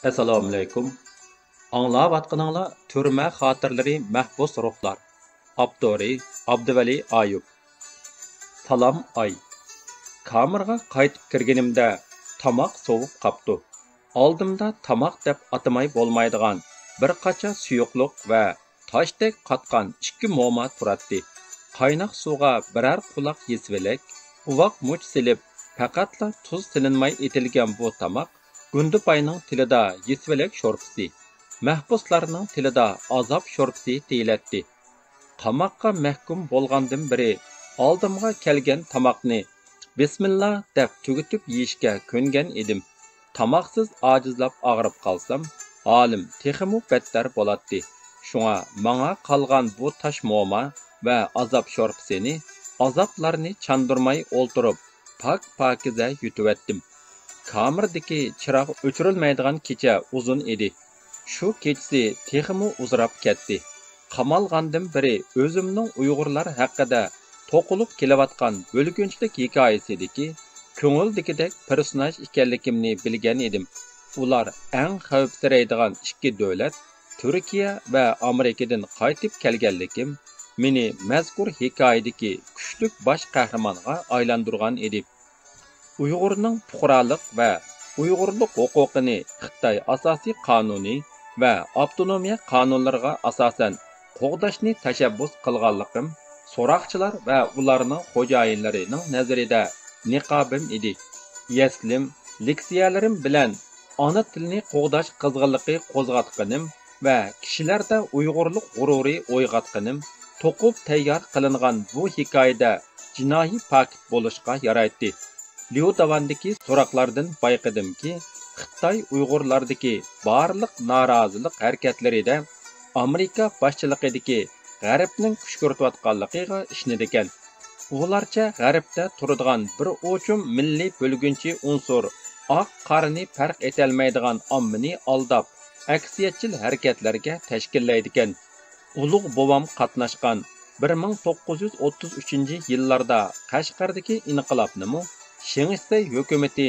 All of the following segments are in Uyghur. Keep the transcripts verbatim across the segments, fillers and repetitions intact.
ئەسسالامۇئەلەيكۇم. ئاڭلاۋاتقىنىڭلار تۈرمە خاتىرىلىرى، مەھبۇس روھلار. ئاپتورى: ئابدۇۋەلى ئايۇپ. سالام ئاي. كامېرغا قايتىپ كىرگىنىمدە تاماق سوۋۇپ قاپتۇ. ئالدىمدا تاماق دەپ ئاتىماي بولمايدىغان بىر قاچا سۇيۇقلۇق ۋە تاشتەك قاتقان ئىككى موما تۇراتتى. قايناق سۇغا بىرەر قۇلاق يېسىۋېلەك، ئۇۋاق مۇچ سېلىپ، پەقەتلا تۇز سېلىنماي ئېتىلگەن بۇ تاماق گۇندىپاينىڭ تىلىدا يېسىۋېلەك شورپىسى، مەھبۇسلارنىڭ تىلىدا ئازاب شورپىسى دېيىلەتتى. قاماققا مەھكۇم بولغاندىن بېرى ئالدىمغا كەلگەن تاماقنى بىسمىللا دەپ تۈگىتىپ يېيىشكە كۆنگەن ئىدىم. تاماقسىز ئاجىزلاپ ئاغرىپ قالسام، ھالىم تېخىمۇ بەتتەر بولاتتى. شۇڭا ماڭا قالغان بۇ تاش موما ۋە ئازاب شورپىسىنى ئازابلارنى چاندۇرماي ئولتۇرۇپ، پاك-پاكىزە يۇتۇۋەتتىم. كامېردىكى چىراغ ئۆچۈرۈلمەيدىغان كېچە ئۇزۇن ئىدى. شۇ كېچىسى تېخىمۇ ئۇزىراپ كەتتى. قامالغاندىن بېرى ئۆزۈمنىڭ ئۇيغۇرلار ھەققىدە توقۇلۇپ كېلىۋاتقان بۆلگۈنچىلىك ھېكايىسىدىكى كۆڭۈلدىكىدەك پېرسوناژ ئىكەنلىكىمنى بىلگەن ئىدىم. ئۇلار ئەڭ خەۋپسىرەيدىغان ئىككى دۆلەت، تۈركىيە ۋە ئامېرىكىدىن قايتىپ كەلگەنلىكىم مېنى مەزكۇر ھېكايىدىكى كۈچلۈك باش قەھرىمانغا ئايلاندۇرغان ئىدى. ئۇيغۇرنىڭ پۇقرالىق ۋە ئۇيغۇرلۇق ھوقۇقىنى خىتاي ئاساسىي قانۇنى ۋە ئاپتونومىيە قانۇنلىرىغا ئاساسەن قوغداشنى تەشەببۇس قىلغانلىقىم سوراقچىلار ۋە ئۇلارنىڭ خوجايىنلىرىنىڭ نەزىرىدە نىقابىم ئىدى. يەسلىم، لېكسىيەلىرىم بىلەن ئانا تىلنى قوغداش قىزغىنلىقى قوزغاتقىنىم ۋە كىشىلەردە ئۇيغۇرلۇق غۇرۇرى ئويغاتقىنىم توقۇپ تەييار قىلىنغان بۇ ھېكايىدە جىنايى پاكىت بولۇشقا يارايتتى. ليۇ داۋاندىكى سوراقلاردىن بايقىدىمكى، خىتاي ئۇيغۇرلاردىكى بارلىق نارازىلىق ھەرىكەتلىرىدە ئامېرىكا باشچىلىقىدىكى غەربنىڭ كۈچ كۆرسىتىۋاتقانلىقىغا ئىشىنىدىكەن. ئۇلارچە غەربتە تۇرىدىغان بىر ئوچۇم مىللىي بۆلگۈنچى ئۇنسۇر، ئاق قارىنى پەرق ئېتەلمەيدىغان ئاممىنى ئالداپ، ئەكسىيەتچىل ھەرىكەتلەرگە تەشكىللەيدىكەن. ئۇلۇغ بوۋام قاتناشقان بىر مىڭ توققۇز يۈز ئوتتۇز ئۈچىنچى يىللاردا قەشقەردىكى ئىنقىلابنىمۇ شېڭ شىسەي ھۆكۈمىتى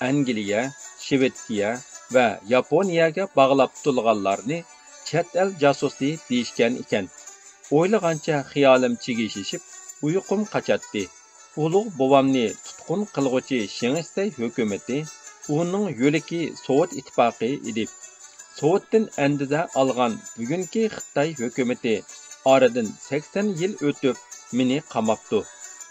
ئەنگلىيە، شىۋېتسىيە ۋە ياپونىيەگە باغلاپ تۇتۇلغانلارنى چەت ئەل جاسۇسى دېيىشكەن ئىكەن. ئويلىغانچە خىيالىم چىگىشىشىپ، ئۇيقۇم قاچاتتى. ئۇلۇغ بوۋامنى تۇتقۇن قىلغۇچى شېڭ شىسەي ھۆكۈمىتى، ئۇنىڭ يۆلىكى سوۋېت ئىتتىپاقى ئىدى. سوۋېتتىن ئەندىزە ئالغان بۈگۈنكى خىتاي ھۆكۈمىتى ئارىدىن سەكسەن يىل ئۆتۈپ مېنى قاماپتۇ.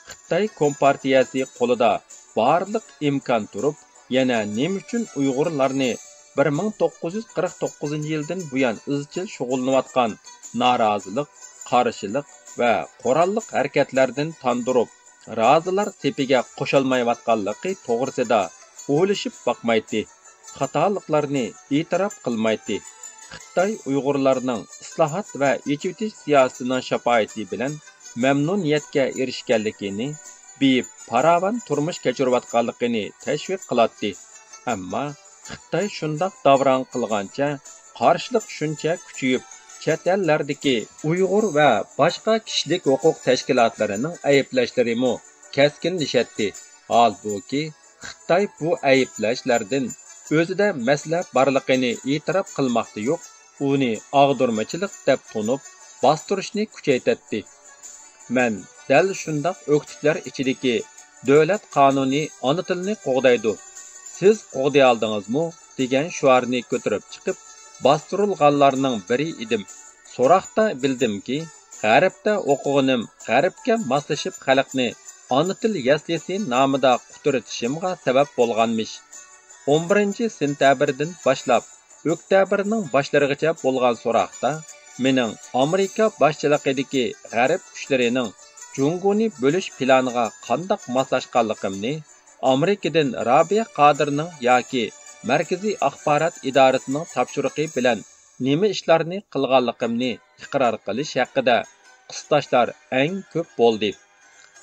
خىتاي كومپارتىيەسى قولىدا بارلىق ئىمكان تۇرۇپ، يەنە نېمە ئۈچۈن ئۇيغۇرلارنى بىر مىڭ توققۇز يۈز قىرىق توققۇزىنچى يىلدىن بۇيان ئىزچىل شۇغۇللىنىۋاتقان نارازىلىق، قارشىلىق ۋە قوراللىق ھەرىكەتلەردىن تاندۇرۇپ، رازىلار سېپىگە قوشالمايۋاتقانلىقى توغرىسىدا ئويلىشىپ باقمايتتى، خاتالىقلارنى ئېتىراپ قىلمايتتى. خىتاي ئۇيغۇرلارنىڭ ئىسلاھات ۋە ئېچىۋېتىش سىياسىتىنىڭ شاپائىتى بىلەن مەمنۇنىيەتكە ئېرىشكەنلىكىنى، بېيىپ، پاراۋان تۇرمۇش كەچۈرۈۋاتقانلىقىنى تەشۋىق قىلاتتى. ئەمما خىتاي شۇنداق داۋراڭ قىلغانچە، قارشىلىق شۇنچە كۈچىيىپ، چەت ئەللەردىكى ئۇيغۇر ۋە باشقا كىشىلىك ھوقۇق تەشكىلاتلىرىنىڭ ئەيىبلەشلىرىمۇ كەسكىنلىشەتتى. ھالبۇكى، خىتاي بۇ ئەيىبلەشلەردىن ئۆزىدە مەسىلە بارلىقىنى ئېتىراپ قىلماقتا يوق، ئۇنى ئاغدۇرمىچىلىق دەپ تونۇپ، باستۇرۇشنى كۈچەيتەتتى. مەن دەل شۇنداق ئۆكتىچىلەر ئىچىدىكى «دۆلەت قانۇنى ئانا تىلنى قوغدايدۇ، سىز قوغدىيالدىڭىزمۇ؟» دېگەن شوئارنى كۆتۈرۈپ چىقىپ، باستۇرۇلغانلارنىڭ بىرى ئىدىم. سوراقتا بىلدىمكى، غەربتە ئوقۇغىنىم غەربكە ماسلىشىپ، خەلقنى ئانا تىل يەسلىسى نامىدا قۇترىتىشىمغا سەۋەب بولغانمىش. ئون بىرىنچى سېنتەبىردىن باشلاپ ئۆكتەبىرنىڭ باشلىرىغىچە بولغان سوراقتا مېنىڭ ئامېرىكا باشچىلىقىدىكى غەرب كۈچلىرىنىڭ جۇڭگونى بۆلۈش پىلانىغا قانداق ماسلاشقانلىقىمنى، ئامېرىكىدىن رابىيە قادىرنىڭ ياكى مەركىزىي ئاخبارات ئىدارىسىنىڭ تاپشۇرۇقى بىلەن نېمە ئىشلارنى قىلغانلىقىمنى ئىقرار قىلىش ھەققىدە قىستاشلار ئەڭ كۆپ بولدى.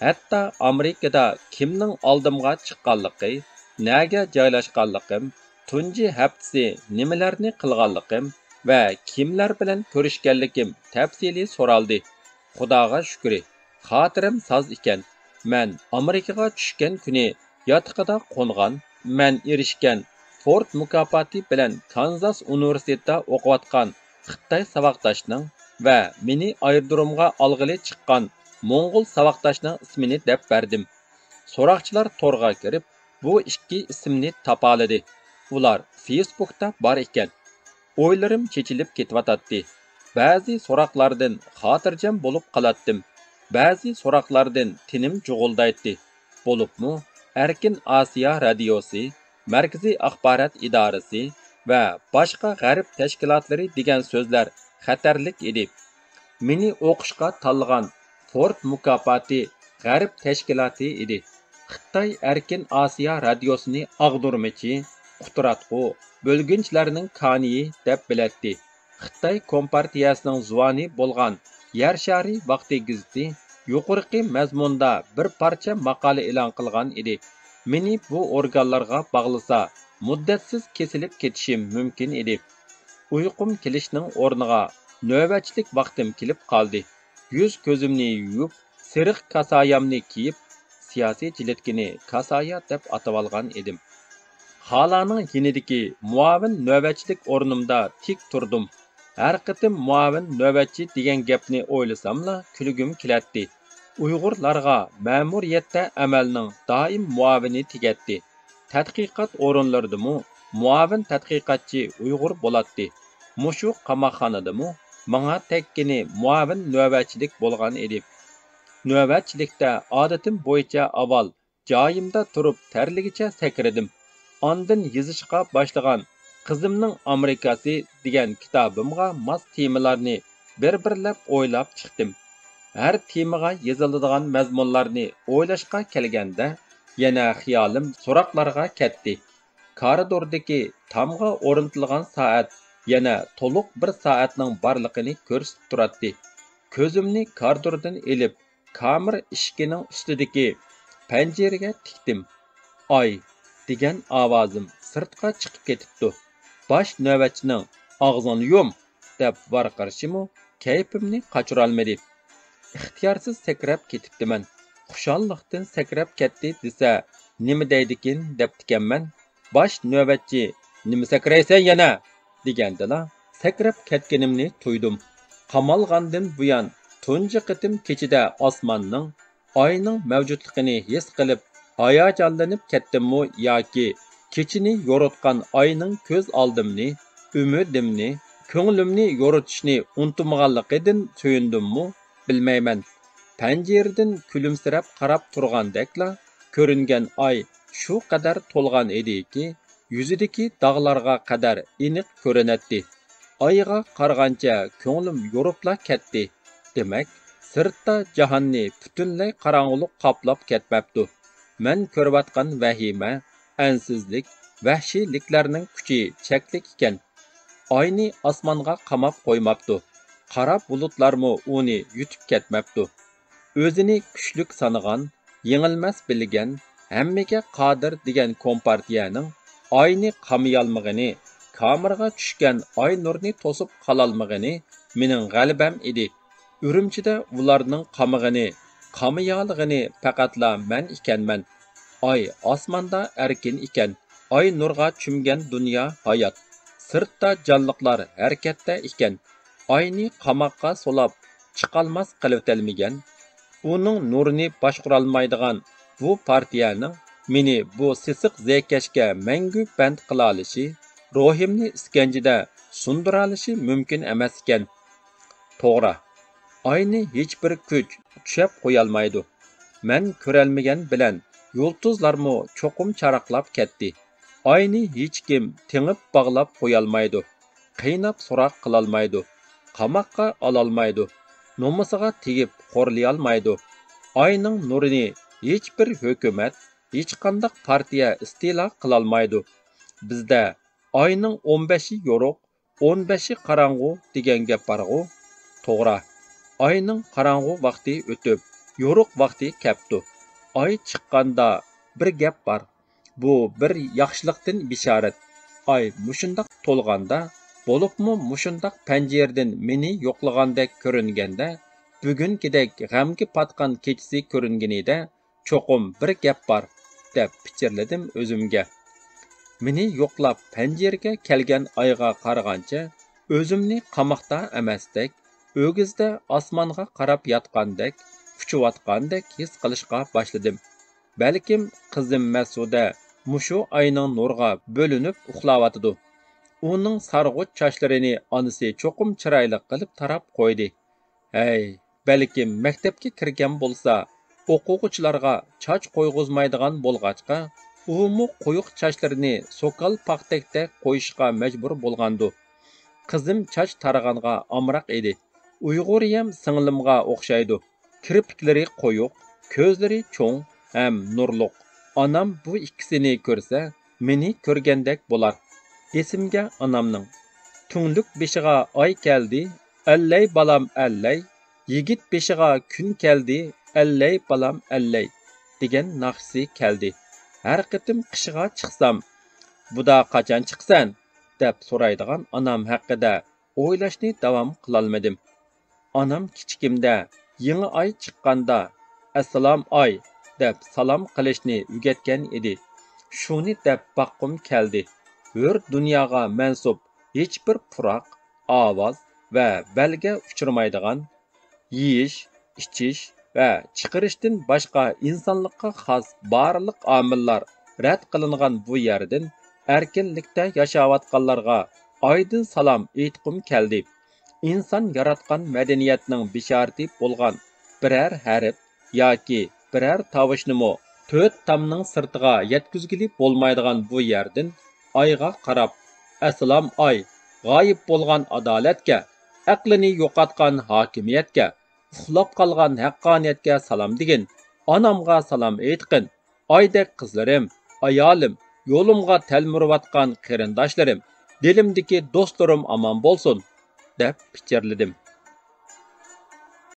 ھەتتا ئامېرىكىدا كىمنىڭ ئالدىمغا چىققانلىقى، نەگە جايلاشقانلىقىم، تۇنجى ھەپتىسى نېمىلەرنى قىلغانلىقىم ۋە كىملەر بىلەن كۆرۈشكەنلىكىم تەپسىلىي سورالدى. خۇداغا شۈكرى، خاتىرەم ساز ئىكەن. مەن ئامېرىكىغا چۈشكەن كۈنى ياتىقىدا قونغان، مەن ئېرىشكەن فورد مۇكاپاتى بىلەن كانزاس ئۇنىۋېرسىتېتىدا ئوقۇۋاتقان خىتاي ساۋاقداشنىڭ ۋە مېنى ئايرودرومغا ئالغىلى چىققان موڭغۇل ساۋاقداشنىڭ ئىسمىنى دەپ بەردىم. سوراقچىلار تورغا كىرىپ، بۇ ئىككى ئىسىمنى تاپالىدى. ئۇلار فېيسبۇكتا بار ئىكەن. ئويلىرىم چېچىلىپ كېتىۋاتاتتى. بەزى سوراقلاردىن خاتىرجەم بولۇپ قالاتتىم. بەزى سوراقلاردىن تېنىم جۇغۇلدايتتى. بولۇپمۇ ئەركىن ئاسىيا رادىيوسى، مەركىزىي ئاخبارات ئىدارىسى ۋە باشقا غەرب تەشكىلاتلىرى دېگەن سۆزلەر خەتەرلىك ئىدى. مېنى ئوقۇشقا تاللىغان فورد مۇكاپاتى غەرب تەشكىلاتى ئىدى. خىتاي ئەركىن ئاسىيا رادىيوسىنى ئاغدۇرمىچى، قۇتراتقۇ، بۆلگۈنچىلەرنىڭ كانىيى دەپ بىلەتتى. خىتاي كومپارتىيەسىنىڭ زۇۋانى بولغان يەر شارى ۋاقتى گېزىتى يۇقىرىقى مەزمۇندا بىر پارچە ماقالە ئېلان قىلغان ئىدى. مېنى بۇ ئورگانلارغا باغلىسا، مۇددەتسىز كېسىلىپ كېتىشىم مۇمكىن ئىدى. ئۇيقۇم كېلىشنىڭ ئورنىغا نۆۋەتچىلىك ۋاقتىم كېلىپ قالدى. يۈز كۆزۈمنى يۇيۇپ، سېرىق كاسايامنى كىيىپ، سىياسىي جىلىتكىنى كاسايا دەپ ئاتىۋالغان ئىدىم. خالانىڭ يېنىدىكى مۇئاۋىن نۆۋەتچىلىك ئورنۇمدا تىك تۇردۇم. ھەر قېتىم مۇئاۋىن نۆۋەتچى دېگەن گەپنى ئويلىساملا كۈلگۈم كېلەتتى. ئۇيغۇرلارغا مەمۇرىيەتتە ئەمەلنىڭ دائىم مۇئاۋىنى تېگەتتى. تەتقىقات ئورۇنلىرىدىمۇ مۇئاۋىن تەتقىقاتچى ئۇيغۇر بولاتتى. مۇشۇ قاماقخانىدىمۇ ماڭا تەگكىنى مۇئاۋىن نۆۋەتچىلىك بولغان ئىدى. نۆۋەتچىلىكتە ئادىتىم بويىچە ئاۋۋال جايىمدا تۇرۇپ تەرلىگىچە سەكرىدىم. ئاندىن يېزىشقا باشلىغان قىزىمنىڭ ئامېرىكاسى دېگەن كىتابىمغا ماس تېمىلارنى بىر-بىرلەپ ئويلاپ چىقتىم. ھەر تېمىغا يېزىلىدىغان مەزمۇنلارنى ئويلاشقا كەلگەندە، يەنە خىيالىم سوراقلارغا كەتتى. كارىدوردىكى تامغا ئورنىتىلغان سائەت يەنە تولۇق بىر سائەتنىڭ بارلىقىنى كۆرسىتىپ تۇراتتى. كۆزۈمنى كارىدوردىن ئېلىپ، كامېر ئىشىكىنىڭ ئۈستىدىكى پەنجىرىگە تىكتىم. «ئاي» دېگەن ئاۋازىم سىرتقا چىقىپ كېتىپتۇ. باش نۆۋەتچىنىڭ «ئاغزىڭنى يۇم!» دەپ ۋارقىرىشىمۇ كەيپىمنى قاچۇرالمىدى. ئىختىيارسىز سەكرەپ كېتىپتىمەن. خۇشاللىقتىن سەكرەپ كەتتى دېسە، نېمە دەيدىكىن دەپتىكەنمەن. باش نۆۋەتچى، «نېمە سەكرەيسەن يەنە؟» دېگەندىلا، سەكرەپ كەتكىنىمنى تۇيدۇم. قامالغاندىن بۇيان تۇنجى قېتىم كېچىدە ئاسماننىڭ، ئاينىڭ مەۋجۇتلۇقىنى ھېس قىلىپ ھاياجانلىنىپ كەتتىممۇ ياكى كېچىنى يورۇتقان ئاينىڭ كۆز ئالدىمنى، ئۈمىدىمنى، كۆڭلۈمنى يورۇتۇشنى ئۇنتۇمىغانلىقىدىن سۆيۈندۈممۇ، بىلمەيمەن. پەنجىرىدىن كۈلۈمسىرەپ قاراپ تۇرغاندەكلا كۆرۈنگەن ئاي شۇ قەدەر تولغان ئىدىكى، يۈزىدىكى داغلارغا قەدەر ئېنىق كۆرۈنەتتى. ئايغا قارىغانچە كۆڭلۈم يورۇپلا كەتتى. دېمەك، سىرتتا جاھاننى پۈتۈنلەي قاراڭغۇلۇق قاپلاپ كەتمەپتۇ. مەن كۆرۈۋاتقان ۋەھىمە، ئەنسىزلىك، ۋەھشىيلىكلەرنىڭ كۈچى چەكلىك ئىكەن. ئاينى ئاسمانغا قاماپ قويماپتۇ. قارا بۇلۇتلارمۇ ئۇنى يۇتۇپ كەتمەپتۇ. ئۆزىنى كۈچلۈك سانىغان، يېڭىلمەس بىلگەن، ھەممىگە قادىر دېگەن كومپارتىيەنىڭ ئاينى قامىيالمىغىنى، كامېرغا چۈشكەن ئاي نۇرنى توسۇپ قالالمىغىنى مېنىڭ غەلىبەم ئىدى. ئۈرۈمچىدە ئۇلارنىڭ قامىغىنى، قامىيالىغىنى پەقەتلا مەن ئىكەنمەن. ئاي ئاسماندا ئەركىن ئىكەن. ئاي نۇرغا چۆمگەن دۇنيا ھايات. سىرتتا جانلىقلار ھەرىكەتتە ئىكەن. ئاينى قاماققا سولاپ، چىقالماس قىلىۋېتەلمىگەن. ئۇنىڭ نۇرىنى باشقۇرالمايدىغان بۇ پارتىيەنىڭ مېنى بۇ سېسىق زېرەككەشكە مەڭگۈ بەند قىلالىشى، روھىمنى ئىسكەنجىدە سۇندۇرالىشى مۇمكىن ئەمەس ئىكەن. توغرا، ئاينى ھېچبىر كۈچ چۈشەپ قويالمايدۇ. مەن كۆرەلمىگەن بىلەن يۇلتۇزلارمۇ چوقۇم چاراقلاپ كەتتى. ئاينى ھېچكىم تېڭىپ باغلاپ قويالمايدۇ. قىيناپ سوراق قىلالمايدۇ. قاماققا ئالالمايدۇ. نومۇسىغا تېگىپ خورلىيالمايدۇ. ئاينىڭ نۇرىنى ھېچبىر ھۆكۈمەت، ھېچقانداق پارتىيە ئىستىلا قىلالمايدۇ. بىزدە «ئاينىڭ ئون بەشى يورۇق، ئون بەشى قاراڭغۇ» دېگەن گەپ بارغۇ؟ توغرا. ئاينىڭ قاراڭغۇ ۋاقتى ئۆتۈپ، يورۇق ۋاقتى كەپتۇ. ئاي چىققاندا بىر گەپ بار. بۇ بىر ياخشىلىقتىن بېشارەت. ئاي مۇشۇنداق تولغاندا، بولۇپمۇ مۇشۇنداق پەنجىرىدىن مېنى يوقلىغاندەك كۆرۈنگەندە، بۈگۈنكىدەك غەمگە پاتقان كېچىسى كۆرۈنگىنىدە، چوقۇم بىر گەپ بار، دەپ پىچىرلىدىم ئۆزۈمگە. مېنى يوقلاپ پەنجىرىگە كەلگەن ئايغا قارىغانچە، ئۆزۈمنى قاماقتا ئەمەستەك، ئۆگزىدە ئاسمانغا قاراپ ياتقاندەك، ئۇچۇۋاتقاندەك ھېس قىلىشقا باشلىدىم. بەلكىم قىزىم مەسۇدە مۇشۇ ئاينىڭ نۇرىغا بۆلۈنۈپ ئۇخلاۋاتىدۇ. ئۇنىڭ سارغۇچ چاچلىرىنى ئانىسى چوقۇم چىرايلىق قىلىپ تاراپ قويدى. ھەي، بەلكىم مەكتەپكە كىرگەن بولسا، ئوقۇغۇچىلارغا چاچ قويغۇزمايدىغان بولغاچقا، ئۇمۇ قويۇق چاچلىرىنى سوكال پاختەكتەك قويۇشقا مەجبۇر بولغاندۇ. قىزىم چاچ تارىغانغا ئامراق ئىدى. ئۇيغۇرىيەم سىڭلىمغا ئوخشايدۇ. كىرپىكلىرى قويۇق، كۆزلىرى چوڭ ھەم نۇرلۇق. ئانام بۇ ئىككىسىنى كۆرسە، مېنى كۆرگەندەك بولار. ئېسىمگە ئانامنىڭ: «تۈڭلۈك بېشىغا ئاي كەلدى، ئەللەي بالام ئەللەي، يىگىت بېشىغا كۈن كەلدى، ئەللەي بالام ئەللەي» دېگەن ناخشىسى كەلدى. ھەر قېتىم قىشىغا چىقسام، «بۇدا قاچان چىقىسەن؟» دەپ سورايدىغان ئانام ھەققىدە ئويلاشنى داۋام قىلالمىدىم. ئانام كىچىكىمدە يېڭى ئاي چىققاندا، «ئەسسالام ئاي» دەپ سالام قىلىشنى ئۆگەتكەن ئىدى. شۇنى دەپ باققۇم كەلدى. ھۆر دۇنياغا مەنسۇپ ھېچبىر پۇراق، ئاۋاز ۋە بەلگە ئۇچرىمايدىغان، يېيىش، ئىچىش ۋە چىقىرىشتىن باشقا ئىنسانلىققا خاس بارلىق ئامىللار رەت قىلىنغان بۇ يەردىن ئەركىنلىكتە ياشاۋاتقانلارغا ئايدىن سالام ئېيتقۇم كەلدى. ئىنسان ياراتقان مەدەنىيەتنىڭ بېشارىتى بولغان بىرەر ھەرپ ياكى بىرەر تاۋۇشنىمۇ تۆت تامنىڭ سىرتىغا يەتكۈزگىلى بولمايدىغان بۇ يەردىن ئايغا قاراپ، «ئەسسالام ئاي، غايىب بولغان ئادالەتكە، ئەقلىنى يوقاتقان ھاكىمىيەتكە، ئۇخلاپ قالغان ھەققانىيەتكە سالام دېگىن، ئانامغا سالام ئېيتقىن، ئايدەك قىزلىرىم، ئايالىم، يولۇمغا تەلمۈرۈۋاتقان قېرىنداشلىرىم، دىلىمدىكى دوستلىرىم ئامان بولسۇن» دەپ پىچىرلىدىم.